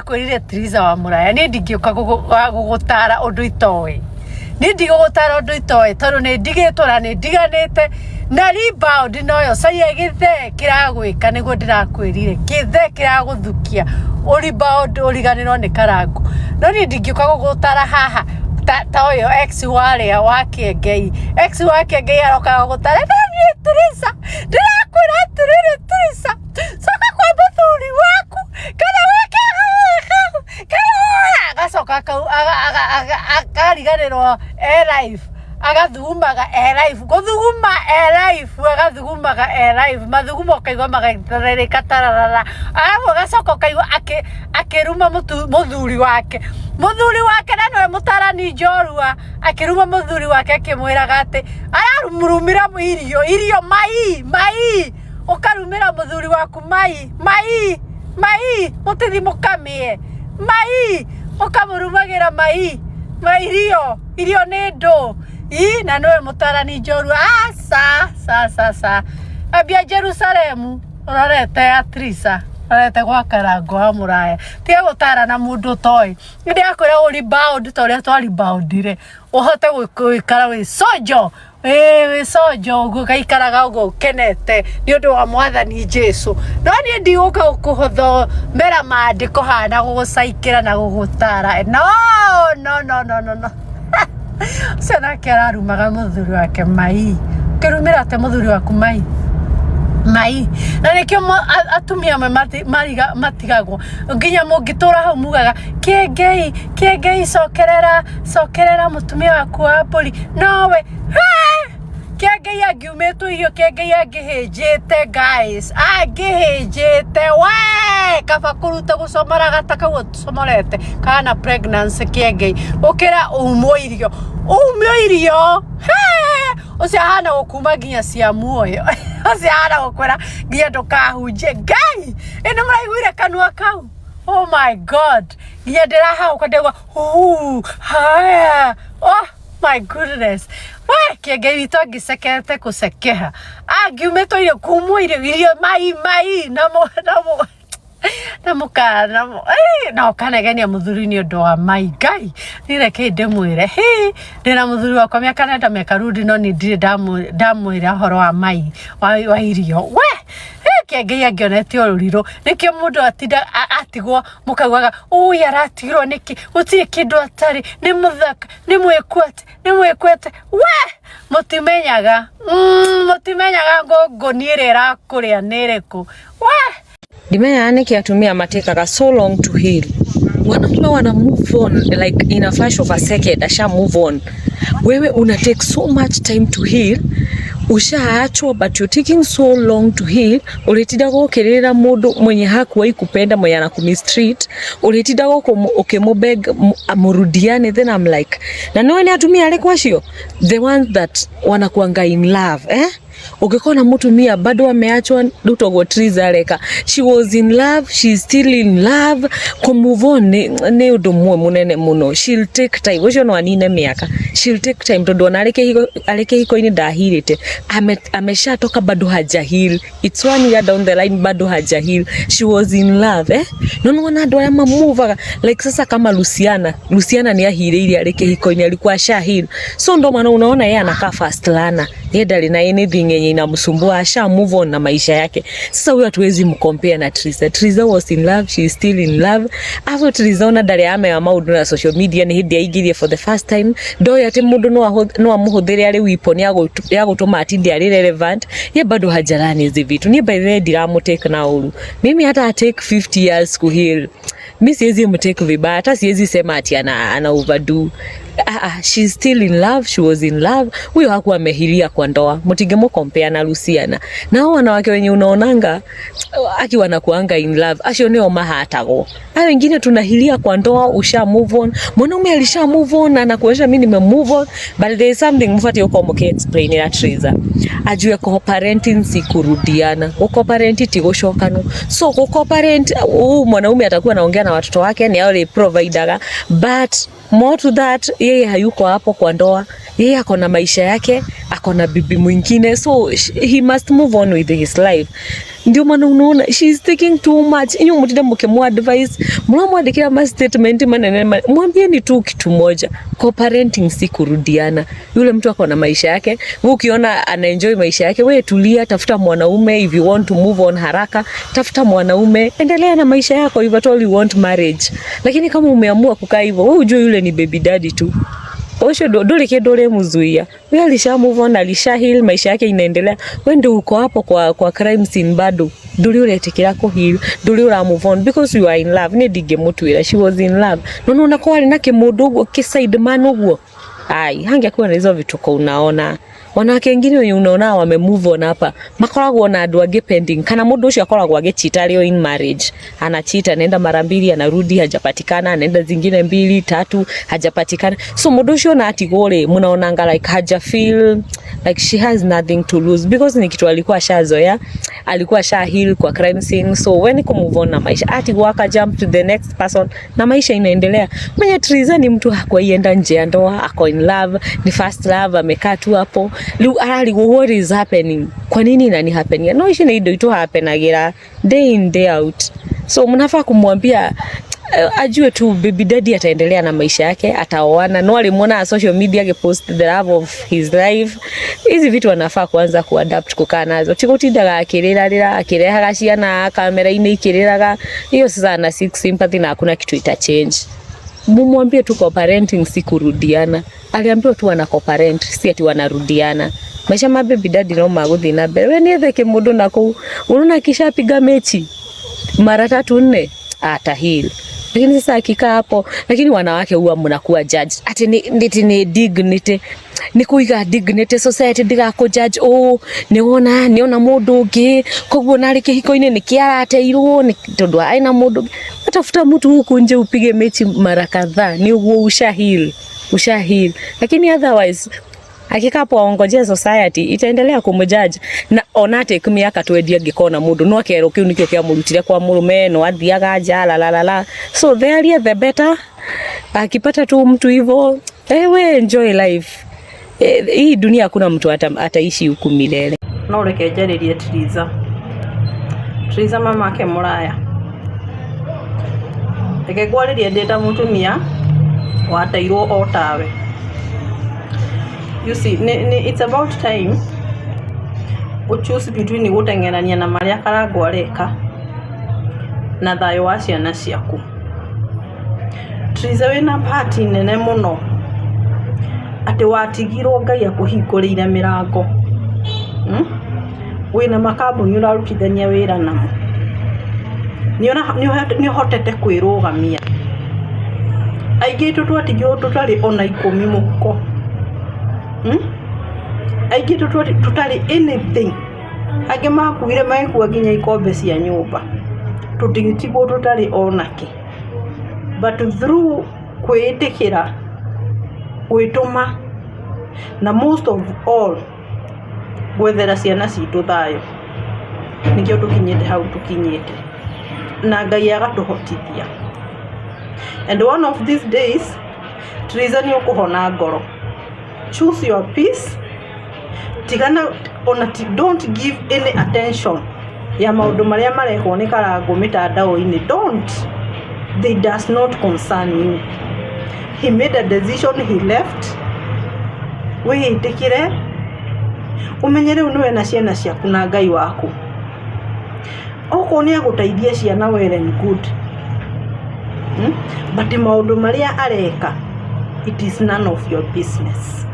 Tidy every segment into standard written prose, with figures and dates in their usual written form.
Kwĩrire Triza wa Mũraya, niĩ ndingĩũka gũgũtara ũndũ itoĩ. Niĩ ndigũgũtara ũndũ itoĩ tondũ nĩ ndigĩtwo na nĩ ndiganĩte na rebound noyo caria gĩthee kĩragwĩka nĩguo ndĩrakwĩrire, kĩthee kĩragũthukia ũ rebound ũriganĩrwo nĩ Karangũ. No niĩ ndingĩũka gũgũtara haha ta ũyũ ex warĩa wa Kĩengei. Ex wa Kĩengei aroka gũgũtara, no niĩ Triza ndĩrakwĩra atĩrĩrĩ Triza, coka kwa mũthuri waku kana wĩke kana agacoka akariganĩrwo e life, agathugumaga e life, gũthuguma e life, agathugumaga e life, mathugumo ũkaigua magĩtherereka tararara, arabu agacoka ũkaigua akĩruma mũthuri wake, mũthuri wake na nĩwe mũtarani njorua, akĩruma mũthuri wake akĩmwĩraga atĩ aramũrumĩra irio, irio mai mai, ũkarumĩra mũthuri waku mai mai mai, mũtithi mũkamĩe mai, ũkamũrumagĩra mai ma irio, irio nĩ ndũ i na nĩwe mũtarani njorua. Aca ca ca ca, ambia Jerusalemu ũrorete ya Trisa, ũrorete gwa Karangũ wa Mũraya, tiga gũtara na mũndũ ũtoĩ. Nĩ ndĩrakwĩra ũ rebound ta ũrĩa twa reboundire, ũhote gũikara wĩ sojo, wĩ sojo ũguo, ũgaikaraga ũguo ũkenete nĩ ũndũ wa Mwathani Jesu. No niĩ ndigũka gũkũthomera maandĩko haha na gũgũcaikĩra na gũgũtara. No, no, no, no, no, no. Ũcio nake ararumaga mũthuri wake mai. Ũkĩrumĩra atĩa mũthuri waku mai? Mai. Na nĩkĩo atumia amwe matigagwo. Nginya mũngĩtũra hau mugaga, Kĩengei, Kĩengei cokerera, cokerera mũtumia waku wa mbũri. Nowe, Kĩengei angiumĩtwo irio, Kĩengei angĩhĩnjĩte guys, angĩhĩnjĩte we, kaba kũruta gũcomora gata kau ũcomorete kana pregnancy Kĩengei, ũkĩra umwo irio, umio irio, ũcio ahana gũkuma nginya cia muoyo, ũcio ahana gũkwĩra nginya ndũkahunjie. Ngai, ĩ nĩ mũraiguire kanua kau? Oh my God, nginya ndĩrahagũka ndĩraigua huu, haya, oh my goodness. We, Kĩengei witũ angĩcekete kũcekeha, angiumĩtwo irio, kumwo irio, irio mai mai, na mũ, na mũ, na mũka, na mũ, na ũkanegenia mũthuri nĩ ũndũ wa mai. Ngai, niĩ rekei ndĩmwĩre, hĩ, ndĩna mũthuri wakwa mĩaka nenda mĩaka rudi, no niĩ ndirĩ ndamwĩra ũhoro wa mai, wa irio. We, hĩ, Kĩengei angĩonete ũrirũ, nĩkĩo mũndũ atinda, atigwo mũkaugaga, ũi aratigirwo nĩkĩ, gũtirĩ kĩndũ atarĩ, nĩ mũthaka, nĩ mwĩku atĩ, nĩ mwĩku atĩ, we, mũtimenyaga, mũtimenyaga ngũngũni ĩrĩa ĩrakũrĩa nĩ ĩrĩkũ, we. Ndimenyaga nĩkĩ atumia matekaga so long to heal. Wanaume wana move on like in a flash of a second, asha move on. Wewe una take so much time to heal. Ushaachwa but you're taking so long to heal. Ũrĩtinda gũkĩrĩra mũndũ mwenye hakuwahi kupenda, mwenye anakumistreat. Ũrĩtinda gũkũ ũkĩmũbeg mũrudiane. Then I'm like, na nĩwe nĩ atumia arĩkũ acio? The ones that wanakuanga in love, eh? Ũngĩkona mũtumia bado ameachwa rĩu toguo Triza areka, she was in love, she is still in love. Kũ move on nĩ ũndũ ũmwe mũnene mũno. She'll take time, ũcio no anine mĩaka. She'll take time tondũ ona arĩ kĩhiko-inĩ ndahirĩte, ameshatoka bado haja heal. It's one year down the line, bado haja heal. She was in love, eh? No nĩwona andũ arĩa mamuvaga like sasa kama Luciana. Luciana nĩ ahirĩire arĩ kĩhiko-inĩ, alikuwa asha heal, so ndo maana unaona yeye anakaa fast learner. Yeye ndarĩ na anything yenye inamsumbua, asha move on na maisha yake. Sasa huyo hatuwezi mcompare na Triza. Triza was in love, she is still in love. Afu Triza ona ndarĩ amenya maũndũ na social media, nĩ hĩndĩ aingĩrie for the first time. Ndoĩ atĩ mũndũ no amũhũthĩre arĩ weapon ya gũtũma atinde arĩ relevant. Ye bado hajalani hizi vitu. Niĩ by the way ndiramũtake na ũru. Mimi hata take 50 years kuheal, mi siwezi mtake vibaya, hata siwezi sema ati ana overdo. Ah, ah, she's still in love, she was in love. Huyo hakuwa amehilia kwa ndoa, mtingemu compare na Luciana. Na hao wanawake wenye unaonanga aki wanakuanga in love, acio nĩo mahatagwo. Hao wengine tunahilia kwa ndoa, usha move on, mwanaume alisha move on na anakuonyesha mimi nime move on. But there is something mfati uko muki explain ira Triza ajue co-parenting si kurudiana, co-parent ti gucokanwo. So co-parent, huu mwanaume atakuwa anaongea na watoto wake, ni ale providaga, but more to that, yeye hayuko hapo kwa ndoa. Yeye ako na maisha yake, ako na bibi mwingine, so he must move on with his life. Ndio maana unaona she is taking too much. Inyu mutinde mkimu advice, mnamwandikia ma statement manene mwambieni tu kitu moja, co-parenting si kurudiana. Yule mtu ako na maisha yake, wewe ukiona ana enjoy maisha yake, wewe tulia, tafuta mwanaume. If you want to move on haraka, tafuta mwanaume, endelea na maisha yako, if at all you want marriage. Lakini kama umeamua kukaa hivyo, wewe ujue yule ni baby daddy tu. Osho nduri kindu urimuzuia. We alisha move on, alisha heal, maisha yake inaendelea. We ndio uko hapo kwa crime scene bado. Nduri uretikira ku heal, nduri ura move on because you are in love. Ni ndingimutwira she was in love. No no na kwari na kimundu uguo ki side man uguo. Ai, hangekuwa na hizo vituko unaona. Wanawake wengine wenye unaona wame move on hapa makoragwo na andu angĩ pending, kana mundu ucio akoragwo agĩchita arĩ in marriage, anachita, anaenda mara mbili, anarudi hajapatikana, anaenda zingine mbili tatu, hajapatikana. So mundu ucio na atigwo rĩ, munaonanga like haja feel like she has nothing to lose because ni kitu alikuwa ashazoea, alikuwa asha heal kwa crime scene. So when ku move on na maisha, atigwo aka jump to the next person na maisha inaendelea. Mwenye Triza ni mtu hakuienda nje ya ndoa, ako in love, ni first love, amekaa tu hapo riu ararigwo what is happening, kwa nini inani happen? No, ici nĩ indo itu happenagira day in day out. So mnafaa kumwambia ajue tu baby daddy ataendelea na maisha yake, ataoana. No alimwona social media akipost the love of his life. Hizi vitu anafaa kuanza kuadapt kukaa nazo, ti gutindaga akirira akirehaga ciana kamera-inĩ ikiriraga. Hiyo sasa ana seek sympathy na hakuna kitu ita change. Mumwambie tu co-parenting si kurudiana. Aliambiwa tu wana co-parent, si ati wanarudiana. Maisha ma baby daddy no magũthiĩ na mbere. We niethe kĩmũndũ na kũu, unaona akishapiga mechi mara tatu nne ata heal. Lakini sasa akikaa hapo, lakini wanawake huwa mnakuwa judge ati ni dignity, ni kuiga dignity, society ndigakũ judge. Oh, niwona niona mundu ungi koguo nari kihiko-inĩ nĩkĩ arateirwo ni tondu aina mundu ũngĩ. Tafuta mtu huku nje upige mechi mara kadhaa, ni uguo usha heal, usha heal. Lakini otherwise akikaa hapo aongojea society itaendelea kumjudge, na ona take miaka 20 angĩkona mũndũ no akerwo kĩu nĩkĩo kĩamũrutire kwa mũrũme, no athiaga nja la la la la. So the earlier the better. Akipata tu mtu hivyo, we enjoy life. Hii dunia hakuna mtu ataishi huku milele. No reke njarĩrie Triza. Triza mama ake mũraya, reke ngwarĩrie ndĩ ta mũtumia wateirwo o tawe. You see, nĩ, it's about time ũ choose between gũteng'erania na marĩa Karangũ areka na thayũ wa ciana ciaku. Triza, wĩna bahati nene mũno atĩ watigirwo Ngai akũhingũrĩire mĩrango, Wĩna makambuni ũrarutithania wĩra namo, nĩ ũhotete kwĩrũgamia. Aingĩ aitũ twatigirwo tũtarĩ ona 10 mũhuko, Aingĩ aitũ tũtarĩ anything, angĩ makuire magĩkua nginya ikombe cia nyũmba, tũtigĩtigwo tũtarĩ onakĩ. But through kwĩĩtĩkĩra, gwĩtũma, na most of all gwethera ciana citũ thayũ, nĩkĩo tũkinyĩte hau tũkinyĩte, na Ngai agatũhotithia. And one of these days, Triza, nĩ ũkũhona ngoro. Choose your peace. Tigana ona don't give any attention ya maũndũ marĩa marekwo nĩ Karangũ mĩtandao-inĩ. Don't, they does not concern you. He made a decision, he left. Wĩĩtĩkĩre, ũmenye rĩu nĩwe na ciana ciaku na Ngai waku. Okorwo nĩ agũteithia ciana, well and good, But maũndũ marĩa areka, it is none of your business.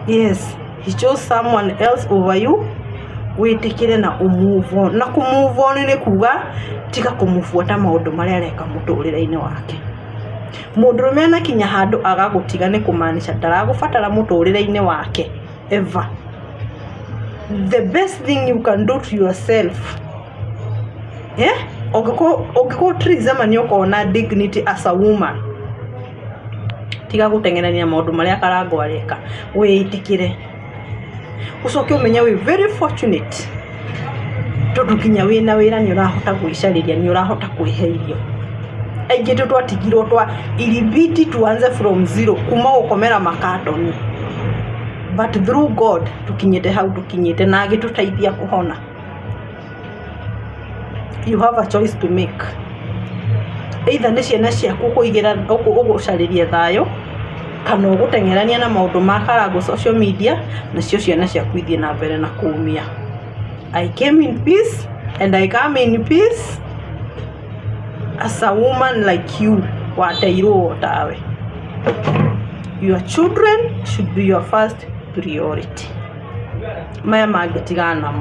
Yes, he chose someone else over you. Wĩtĩkĩre na ũmove on. Na kũmove on nĩ kuga tiga kũmũbuata maũndũ marĩa areka mũtũrĩre-inĩ wake. Mũndũrũme anakinya handũ agagũtiga nĩ kũmaanisha ndaragũbatara mũtũrĩre-inĩ wake ever. The best thing you can do to yourself, yeah? Ũngĩkorwo Triza ma nĩ ũkona dignity as a woman, tiga gũteng'erania maũndũ marĩa Karangũ areka. Wĩĩtĩkĩre, ũcoke ũmenye wĩ very fortunate tondũ nginya wĩna wĩra, nĩ ũrahota gwĩcarĩria, nĩ ũrahota kwĩhe irio. Aingĩ tũ twatigirwo twa ilibidi tuanze from zero, kuma gũkomera makatoni, but through God tukinyĩte hau tukinyĩte na agĩtũteithia kũhona. You have a choice to make. Either nĩ ciana ciaku ũkũigĩra, ũgũcarĩria thayũ, kana ũgũteng'erania na maũndũ ma Karangũ social media, nacio ciana ciaku ithiĩ na mbere na kũũmia. I came in peace and I come in peace as a woman like you, wateirwo tawe. Your children should be your first priority. Maya mangĩ tigana namo.